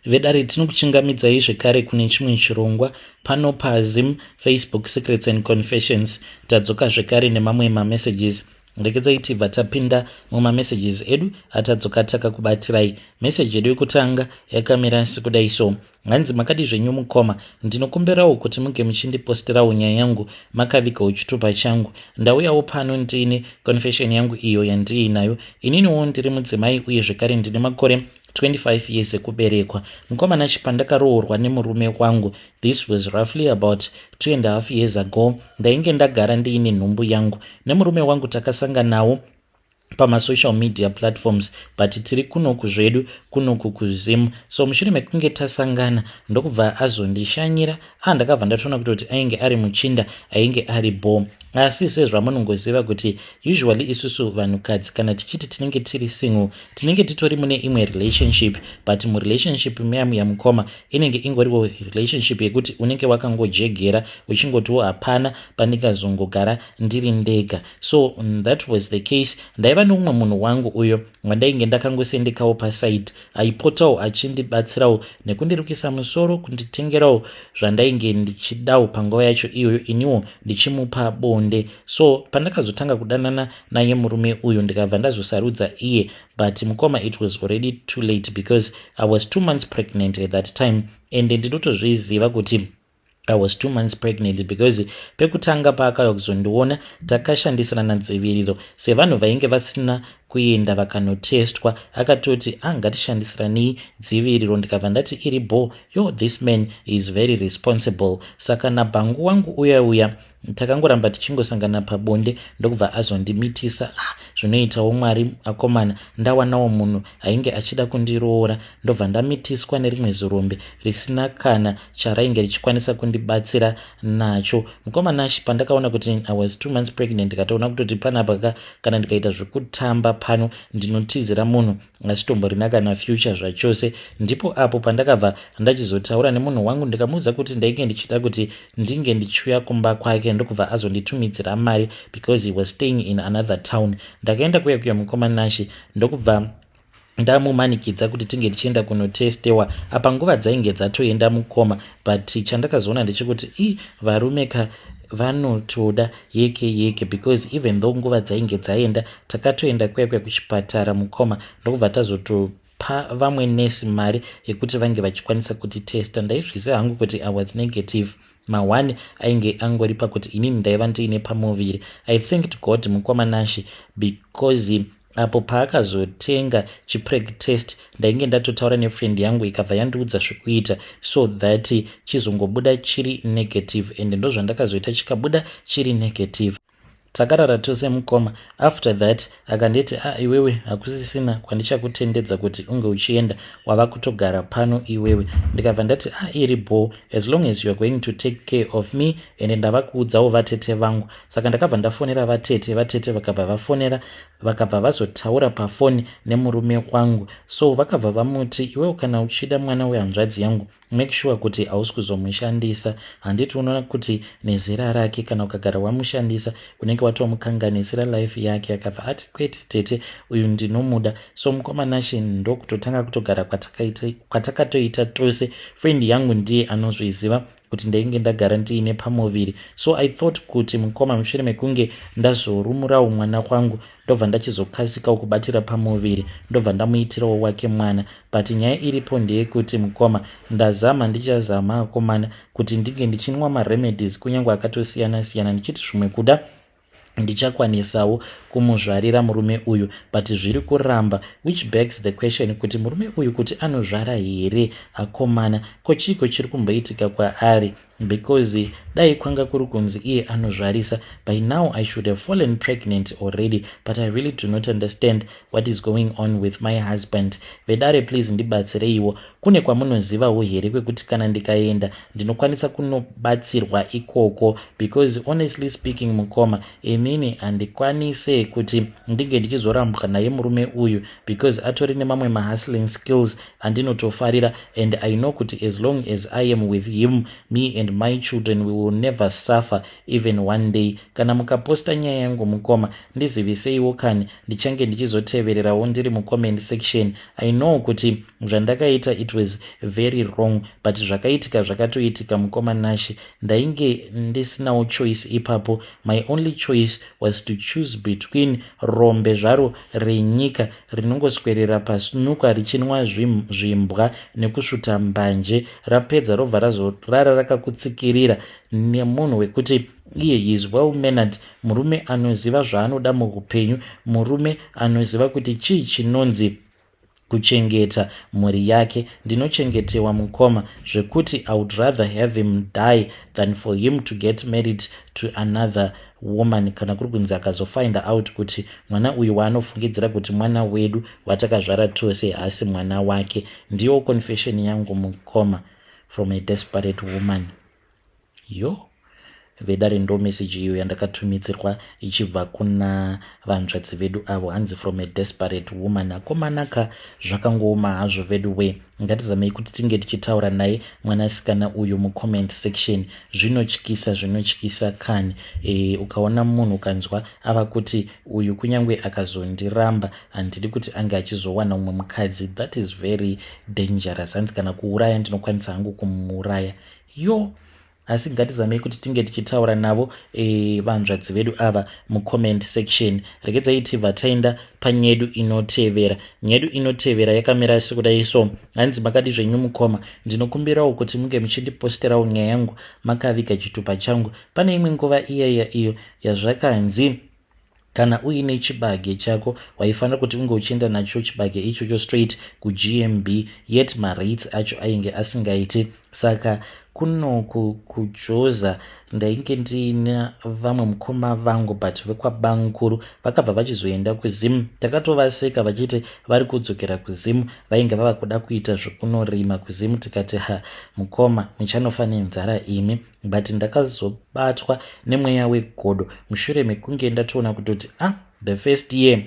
Vedare, tinokuchingamidzai zvekare kune chimwe chirongwa pano paZim Facebook Secrets and Confessions. Tadzoka zvekare nemamwe mamessages. Rekedzai tibva tapinda mumamessages edu atadzoka takakubatirai. Meseji yedu yekutanga yakamira sekudai so. Hanzi, "Makadi zvenyu mukoma? Ndinokumbirawo kuti muge muchindiposterawo nyaya yangu makavigawo chitupa changu. Ndauyawo pano ndine confession yangu iyo yandiinayo. Ininiwo ndiri mudzimai uye zvekare ndine makore 25 years ekuberekwa. Mukomana, pandakaroorwa nemurume wangu, this was roughly about 2.5 years ago, ndainge ndagara ndiine nhumbu yangu. Nemurume wangu takasanganawo pamasocial media platforms, but tiri kunoku zvedu, kunoku kuZim. So mushure mekunge tasangana, ndokubva azondishanyira. Ndakabva ndatoona kutoti ainge ari muchinda ainge ari bho. Asi sezvamunongoziva kuti usually isusu vanhukadzi, kana tichiti tinenge tiri single, tinenge titori mune imwe relationship, but murelationship muya muya, mukoma, inenge ingoriwo relationship yekuti unenge wakangojegera uchingotiwo hapana pandingazongogara ndiri ndega. So that was the case. Ndaiva neumwe munhu wangu uyo wandainge ndakangosendekawo paside, aipotawo achindibatsirawo nekundirukisa musoro, kunditengerawo zvandainge ndichidawo panguva yacho iyoyo, iniwo ndichimupa bonde. So pandakazotanga kudanana naye murume uyu, ndikabva ndazosarudza iye. But mukoma, it was already too late because I was 2 months pregnant at that time, and ndinotozviziva kuti I was 2 months pregnant because pekutanga paakauya kuzondiona, takashandisirana dziviriro sevanhu vainge vasina kuenda vakanotestwa. Akatoti, "Ngatishandisiranei dziviriro." Ndikabva ndati iri bo. Yo, this man is very responsible. Saka nabhangu wangu uya uya takangoramba tichingosangana pabonde, ndokubva azondimitisa. Ah, zvinoitawo Mwari akomana, ndawanawo munhu ainge achida kundiroora, ndobva ndamitiswa nerimwe zirombe risina kana charainge richikwanisa kundibatsira nacho. Mukomanashi, pandakaona kuti I was 2 months pregnant, ndikatoona kutoti panapa ka, kana ndikaita zvekutamba pano, ndinotizira munhu asitomborina kana future zvachose. Ndipo apo pandakabva ndachizotaura nemunhu wangu, ndikamuudza kuti ndainge ndichida kuti ndinge ndichiuya kumba kwake, ndokubva azonditumidzira mari because he was staying in another town. Ndakaenda kuya kuya, mukomanashi, ndokubva ndamumanikidza kuti tinge tichienda kunotestewa. Apa nguva dzainge dzatoenda, mukoma, but chandakazoona ndechekuti i varume ka vanotoda yeke yeke, because even though nguva dzainge dzaenda, takatoenda kuya kuya kuchipatara, mukoma, ndokubva tazotopa vamwe nesi mari yekuti vange vachikwanisa kutitesta. Ndaizviziva hangu kuti I was negative. Ma1 ainge angori pakuti inini ndaiva ndiine pamuviri. I thanked God, mukwamanashi, because apo paakazotenga chipreg test, ndainge ndatotaura nefriend yangu, ikabva yandiudza zvekuita so that chizongobuda chiri negative, and ndozvandakazoita, chikabuda chiri negative. Takarara tose, mukoma. After that akanditi, "A ah, iwewe hakusisina kwandichakutendedza kuti unge uchienda, wava kutogara pano iwewe." Ndikabva ndati, "A ah, iri bho, as long as you are going to take care of me." And ndava kuudzawo vatete vangu, saka ndakabva ndafonera vatete. Vatete vakabva vafonera, vakabva vazotaura pafoni nemurume wangu. So vakabva vamuti, "Iwewe kana uchida mwana wehanzvadzi yangu, make sure kuti hausi kuzomushandisa. Handiti unoona kuti nezera rake, kana ukagara wamushandisa, unenge watomukanganisira life yake?" Akabva ati, "Kwete tete, uyu ndinomuda." So mukomanashe, ndokutotanga kutogara kwatakatoita tose. Friend yangu ndiye anozviziva kuti ndainge ndagara ndiine pamuviri. So I thought kuti, mukoma, mushure mekunge ndazorumurawo mwana kwangu, ndobva ndachizokasikawo kubatira pamuviri, ndobva ndamuitirawo wake mwana. But nyaya iripo ndeyekuti, mukoma, ndazama, ndichazama akomana, kuti ndinge ndichinwa maremedies kunyange akatosiyana siyana, ndichiti zvimwe kuda ndichakwanisawo kumuzvarira murume uyu, but zviri kuramba, which begs the question kuti murume uyu kuti anozvara here akomana? Ko chiiko chiri kumboitika kwaari? Because dai kwanga kuri kunzi iye anozvarisa, by now I should have fallen pregnant already. But I really do not understand what is going on with my husband. Vedare, please ndibatsireiwo. Kune kwamunozivawo here kwekuti kana ndikaenda ndinokwanisa kunobatsirwa ikoko? Because honestly speaking, mukoma, inini handikwanise kuti ndinge ndichizorambwa naye murume uyu, because atori nemamwe mahustling skills andinotofarira, and I know kuti as long as I am with him, me and and my children, we will never suffer even one day. Kana mukaposta nyaya yangu, mukoma, ndiziviseiwo kani, ndichange ndichizotevererawo ndiri mucomment section. I know kuti zvandakaita, it was very wrong, but zvakaitika zvakatoitika, mukoma Nashi. Ndainge ndisinawo choice ipapo. My only choice was to choose between rombe zvaro renyika rinongoswerera pasnuka richinwa zvimbwa nekusvuta mbanje, rapedza robva razorara rakakutsikirira, nemunhu wekuti iye is well mannered, murume anoziva zvaanoda muupenyu, murume anoziva kuti chii chinonzi kuchengeta mhuri yake. Ndinochengetewa, mukoma, zvekuti I would rather have him die than for him to get married to another woman, kana kuri kunzi akazofinda out kuti mwana uyu waanofungidzira kuti mwana wedu watakazvara tose haasi mwana wake. Ndiyo confession yangu, mukoma, from a desperate woman. Yo, vedare, ndo meseji iyo yandakatumidzirwa ichibva kuna vanzvadzi vedu avo, hanzi from a desperate woman. Akomanaka, zvakangooma hazvo vedu we. Ngatizamei kuti tinge tichitaura naye mwanasikana uyu mucomment section. Zvinotyisa, zvinotyisa kani. Ukaona munhu, ukanzwa ava kuti uyu kunyange akazondiramba, handidi kuti ange achizowana umwe mukadzi, that is very dangerous. Hanzi kana kuuraya ndinokwanisa hangu kumuuraya. Yo, asi ngatizamei kuti tinge tichitaura navo vanzvadzi vedu ava mucomment section. Regedzai tibva taenda panyedu inotevera. Nyedu inotevera yakamira sekudai so. Hanzi, "Makadi zvenyu, mukoma? Ndinokumbirawo kuti munge muchindiposterawo nyaya yangu makaviga chitupa changu. Pane imwe nguva iyaya iyo yazvakanzi kana uine chibage chako, waifanira kuti unge uchienda nacho chibage ichocho straight kuGMB, yet marates acho ainge asingaiti. Saka kunoku kuJoza ndainge ndiina vamwe mukoma vangu, but vekwabankuru vakabva vachizoenda kuZimu. Takatovaseka vachiti vari kudzokera kuZimu, vainge vava kuda kuita zvokunorima kuZimu. Tikati, 'Ha, mukoma, muchanofa nenzara imi.' But ndakazobatwa nemweya wegodo mushure mekunge ndatoona kutoti, ah, the first year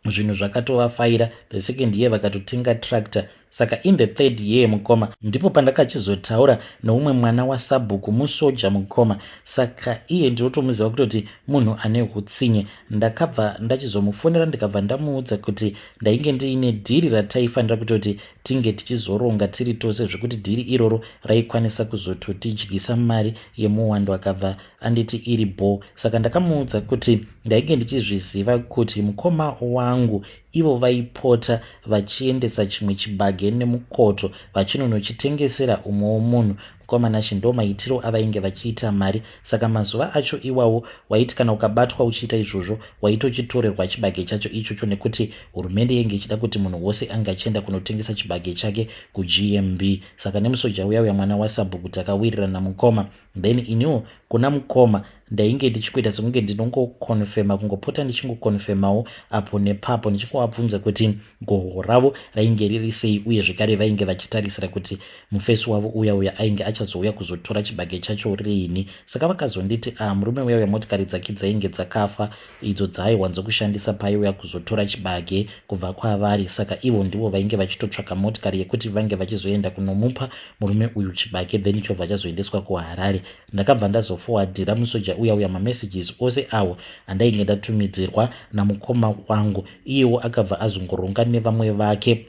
zvinhu zvakatovafaira, the second year vakatotenga tractor. Saka in the third year, mukoma, ndipo pandakachizotaura neumwe mwana wasabhuku, musoja, mukoma. Saka iye ndinotomuziva kutoti munhu ane utsinye. Ndakabva ndachizomufonera, ndikabva ndamuudza kuti ndainge ndiine dhiri rataifanira kutoti tinge tichizoronga tiri tose, zvekuti dhiri iroro raikwanisa kuzototidyisa mari yemuwando. Akabva anditi iri bo. Saka ndakamuudza kuti ndainge ndichizviziva kuti mukoma wangu ivo vaipota vachiendesa chimwe chibage nemukoto vachinonochitengesera umwewo munhu. Mukoma Nashi, ndo maitiro avainge vachiita mari. Saka mazuva acho iwawo waiti kana ukabatwa uchiita izvozvo, waitochitorerwa chibage chacho ichocho, nekuti hurumende yainge ichida kuti munhu wose ange achienda kunotengesa chibage chake kuGMB. Saka nemusoja uya uya, mwana wasabhuku, takawirirana, mukoma. Then iniwo kuna mukoma ndainge ndichikuita sekunge ndinongokonfema, kungopota ndichingokonfemawo apo nepapo, ndichingovabvunza kuti gohwo ravo rainge riri sei, uye zvekare vainge vachitarisira kuti mufesi wavo uya uya ainge achazouya kuzotora chibage chacho riini. Saka vakazonditi, ah, murume uya uya motikari dzake dzainge dzakafa, idzo dzaaiwanzokushandisa paaiuya kuzotora chibage kubva kwavari. Saka ivo ndivo vainge vachitotsvaka motikari yekuti vange vachizoenda kunomupa murume uyu chibage, then chobva chazoendeswa kuHarare. Ndakabva ndazofowadhira musoja uya uya mamessages ose awo andainge ndatumidzirwa namukoma wangu. Iyewo akabva azongoronga nevamwe vake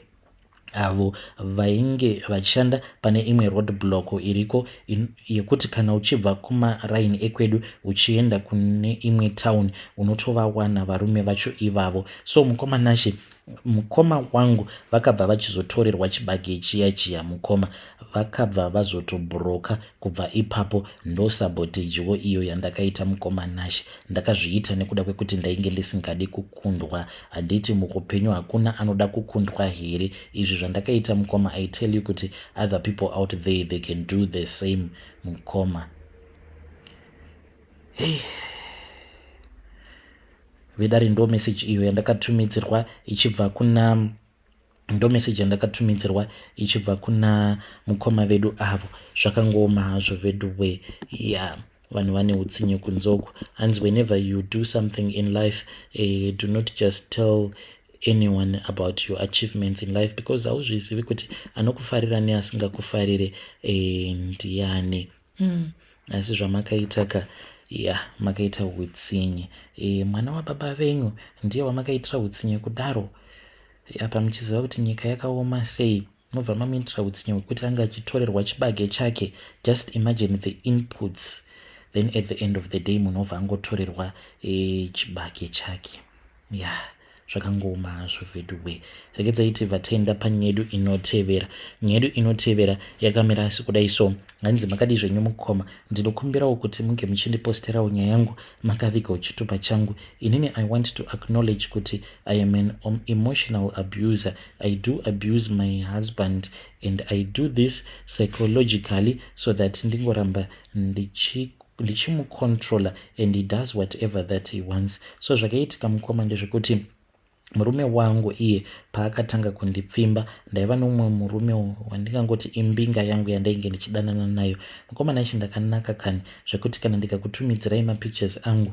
avo vainge vachishanda pane imwe road block iriko yekuti kana uchibva kumaraini ekwedu uchienda kune imwe town, unotovawana varume vacho ivavo. So mukoma Nashe, mukoma wangu vakabva vachizotorerwa chibage chiya chiya, mukoma. Vakabva vazotobhuroka kubva ipapo. Ndo sabotagewo iyo yandakaita, mukoma Nashe. Ndakazviita nekuda kwekuti ndainge ndisingadi kukundwa. Handiti muupenyu hakuna anoda kukundwa here? Izvi zvandakaita, mukoma, I tell you kuti other people out there, they can do the same, mukoma. Hey, vedare, ndo message iyo yandakatumidzirwa ichibva kuna, ndo message yandakatumidzirwa ichibva kuna mukoma vedu avo. Zvakangooma hazvo vedu we. Ya, vanhu vane utsinye kunzoku. Hanzi, "Whenever you do something in life, do not just tell anyone about your achievements in life, because hauzvizivi kuti anokufarira neasingakufarire ndiani." Asi zvamakaita ka, ya, makaita utsinye. Mwana wababa venyu ndiye wamakaitira utsinye kudaro, apa muchiziva kuti nyika yakaoma sei. Mobva mamuitira utsinye hwekuti anga achitorerwa chibage chake. Just imagine the inputs, then at the end of the day munhu obva angotorerwa chibage chake. Ya, yeah, zvakangooma hazvo veduwe. Regedzai tibva taenda panyaya yedu inotevera. Nyaya yedu inotevera yakamira asi kudai so. Hanzi, "Makadi zvenyu mukoma? Ndinokumbirawo kuti munge muchindiposterawo nyaya yangu makavigawo chitupa changu. Inini I want to acknowledge kuti I am an emotional abuser. I do abuse my husband and I do this psychologically so that ndingoramba ndichimucontrola and he does whatever that he wants. So zvakaitika, mukoma, ndezvekuti murume wangu iye paakatanga kundipfimba, ndaiva nomumwe murume wandingangoti imbinga yangu yandainge ndichidanana nayo. Mukomana ichi ndakanaka kani, zvekuti kana ndikakutumidzirai mapictures angu,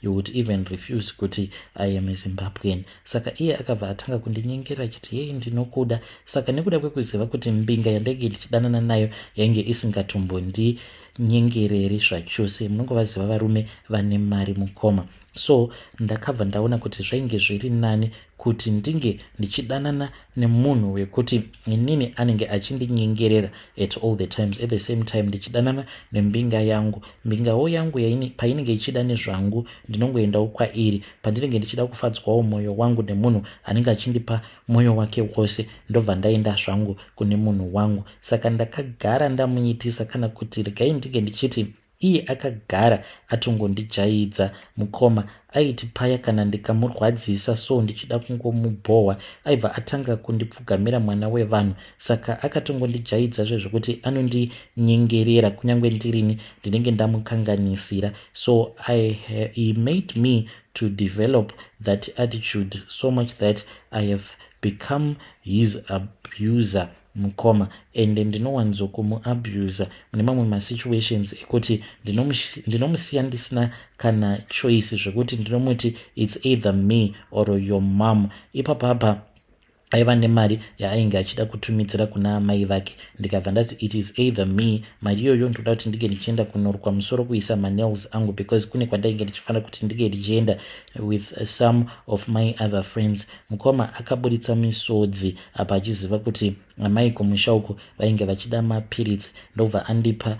you would even refuse kuti I am a Zimbabwean. Saka iye akabva atanga kundinyengera achiti, 'Yei, ndinokuda.' Saka nekuda kwekuziva kuti mbinga yandainge ndichidanana nayo yainge isingatombondinyengereri zvachose, munongovaziva varume vane mari, mukoma, so ndakabva ndaona kuti zvainge zviri nani kuti ndinge ndichidanana nemunhu wekuti inini anenge achindinyengerera at all the times, at the same time ndichidanana nembinga yangu. Mbingawo yangu painenge ichida nezvangu, ndinongoendawo kwairi. Pandinenge ndichida kufadzwawo mwoyo wangu nemunhu anenge achindipa mwoyo wake wose, ndobva ndaenda zvangu kune munhu wangu. Saka ndakagara ndamuitisa, kana kuti regai ndinge ndichiti iye akagara atongondijaidza, mukoma. Aiti paya kana ndikamurwadzisa so, ndichida kungomubhohwa, aibva atanga kundipfugamira, mwana wevanhu. Saka akatongondijaidza zvezvokuti anondinyengerera kunyange ndirini ndinenge ndamukanganisira. So he made me to develop that attitude so much that I have become his abuser, mukoma, ende ndinowanzokumuabusa mune mamwe masituations ekuti ndinomusiya ndisina kana choice, zvekuti ndinomuti, 'It's either me or your mom.' Ipapapa aiva nemari yaainge achida kutumidzira kuna amai vake. Ndikabva ndati, 'It is either me, mari iyoyo ndoda kuti ndinge ndichienda kunorukwa musoro, kuisa manails angu,' because kune kwandainge ndichifanira kuti ndinge ndichienda with some of my other friends. Mukoma, akaburitsa misodzi apa achiziva kuti amai kumusha uku vainge vachida mapiritsi. Ndobva andipa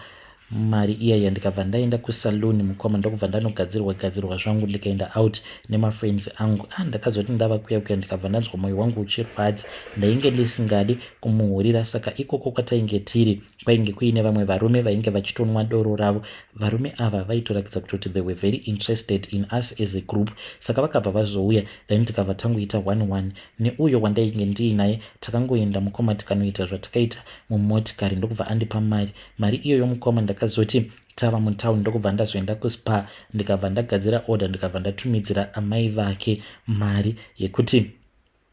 mari iyaya, ndikabva ndaenda kusaluni, mukoma, ndokubva ndanogadzirwa gadzirwa zvangu, ndikaenda out nemafriends angu. Ah, ndakazoti ndava kuya kuya, ndikabva ndanzwa mwoyo wangu uchirwadza. Ndainge ndisingadi kumuhurira. Saka ikoko kwatainge tiri kwainge kuine vamwe varume vainge vachitonwa doro ravo. Varume ava vaitoratidza kutoti they were very interested in us as a group. Saka vakabva vazouya, then tikabva tangoita one one neuyo wandainge ndiinaye. Takangoenda, mukoma, tikanoita zvatakaita mumotikari, ndokubva andipa mari. Mari iyoyo, mukoma, ndakazoti tava mutauni, ndokubva ndazoenda kuSpar, ndikabva ndagadzira order, ndikabva ndatumidzira amai vake mari yekuti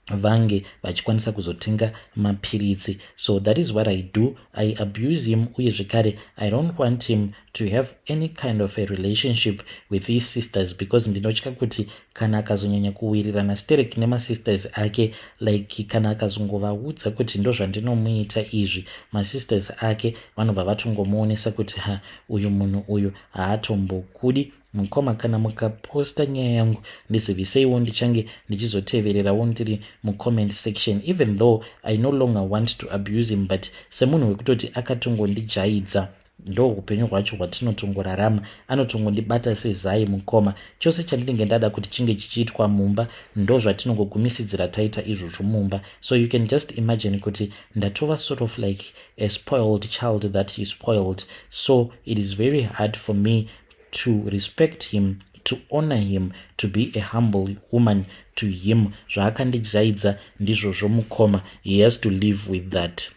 vange vachikwanisa kuzotenga mapiritsi. So that is what I do. I abuse him, uye zvekare I don't want him to have any kind of a relationship with his sisters, because ndinotya kuti kana akazonyanya kuwirirana sterek nemasisters ake, like kana akazongovaudza kuti ndo zvandinomuita izvi, masisters ake vanobva vatongomuonesa kuti, 'Ha, uyu munhu uyu haatombokudi.' Mukoma, kana mukaposta nyaya yangu, ndiziviseiwo, ndichange ndichizotevererawo ndiri mucomment section. Even though I no longer want to abuse him, but semunhu wekutoti akatongondijaidza, ndo upenyu hwacho hwatinotongorarama. Anotongondibata sezai, mukoma. Chose chandinenge ndada kuti chinge chichiitwa mumba, ndo zvatinongogumisidzira taita izvozvo mumba. So you can just imagine kuti ndatova sort of like a spoiled child that he spoiled. So it is very hard for me to respect him, to honor him, to be a humble woman to him. Zvaakandijaidza ndizvozvo, mukoma. He has to live with that."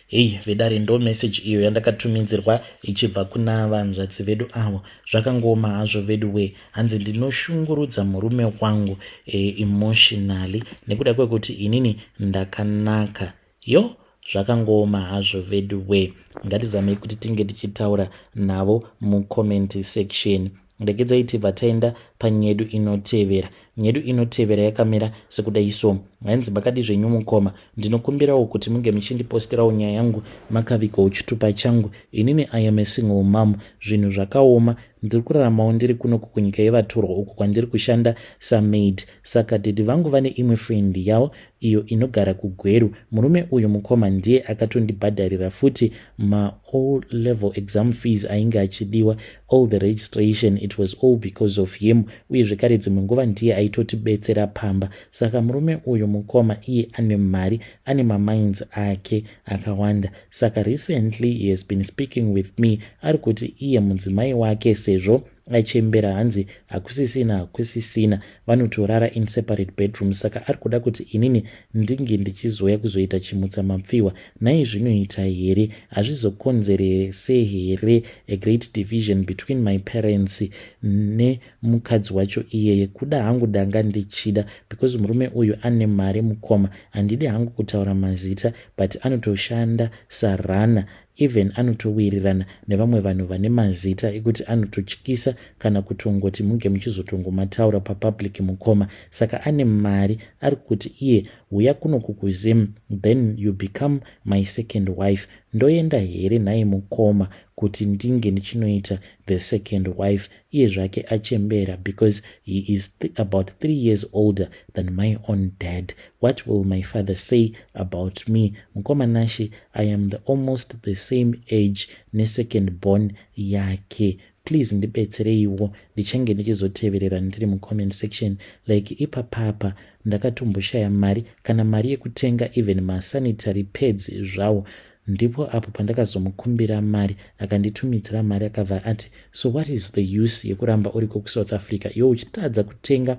Hei vedare, ndo meseji iyo yandakatumidzirwa ichibva kuna vanzvadzi vedu avo. Zvakangooma hazvo vedu we. Hanzi, "Ndinoshungurudza murume wangu emotionally nekuda kwekuti inini ndakanaka." Yo, zvakangooma hazvo vedu we. Ngatizamei kuti tinge tichitaura navo mucomment section. Regedzai tibva taenda panyedu inotevera. Nyedu inotevera yakamira sekudai so. Hanzi, "Makadi zvenyu mukoma? Ndinokumbirawo kuti munge muchindipostirawo nyaya yangu makavigawo chitupa changu. Inini I am a single mom. Zvinhu zvakaoma. Ndiri kuraramawo ndiri kunoku kunyika yevatorwa uku kwandiri kushanda samaid. Saka daddy vangu vane imwe friend yavo iyo inogara kuGweru. Murume uyu, mukoma, ndiye akatondibhadharira futi maO level exam fees ainge achidiwa, all the registration. It was all because of him. Uye zvekare dzimwe nguva ndiye aitotibetsera pamba. Saka murume uyu, mukoma, iye ane mari, ane mamines ake akawanda. Saka recently he has been speaking with me. Ari kuti iye mudzimai wake, sezvo achembera, hanzi hakusisina, hakusisina, vanotorara in separate bedroom. Saka ari kuda kuti inini ndinge ndichizoya kuzoita chimutsa mapfiwa. Nhai, zvinoita here? Hazvizokonzerese here a great division between my parents nemukadzi wacho iyeye? Kuda hangu danga ndichida, because murume uyu ane mari, mukoma. Handidi hangu kutaura mazita, but anotoshanda sarana, even anotowirirana nevamwe vanhu vane mazita ekuti anototyisa kana kutongoti munge muchizotongomataura papublic, mukoma. Saka ane mari. Ari kuti iye, 'Huya kuno kukuZim, then you become my second wife.' Ndoenda here nhai mukoma, kuti ndinge ndichinoita the second wife, iye zvake achembera, because he is about 3 years older than my own dad? What will my father say about me? Mukoma Nashi, I am the almost the same age nesecond born yake. Please ndibetsereiwo. Ndichange ndichizoteverera ndiri mucomment section." Like ipapapa ndakatomboshaya mari, kana mari yekutenga even masanitary pads zvawo. Ndipo apo pandakazomukumbira mari, akanditumidzira mari, akabva ati, 'So what is the use yekuramba uriko kuSouth Africa iwe uchitadza kutenga,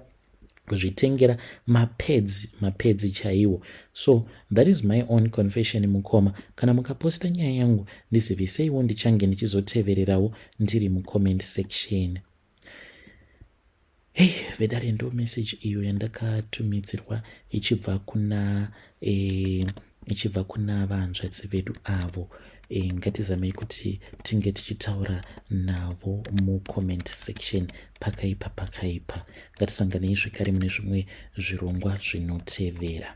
kuzvitengera mapads, mapads chaiwo?' So that is my own confession, mukoma. Kana mukaposta nyaya yangu, ndiziviseiwo. Ndichange ndichizotevererawo ndiri mucomment section." Hei vedare, ndo message iyo yandakatumidzirwa ichibva kuna vanzvadzi vedu avo. Ngatizamei kuti tinge tichitaura navo mucomment section. Pakaipa, pakaipa. Ngatisanganei zvekare mune zvimwe zvirongwa zvinotevera.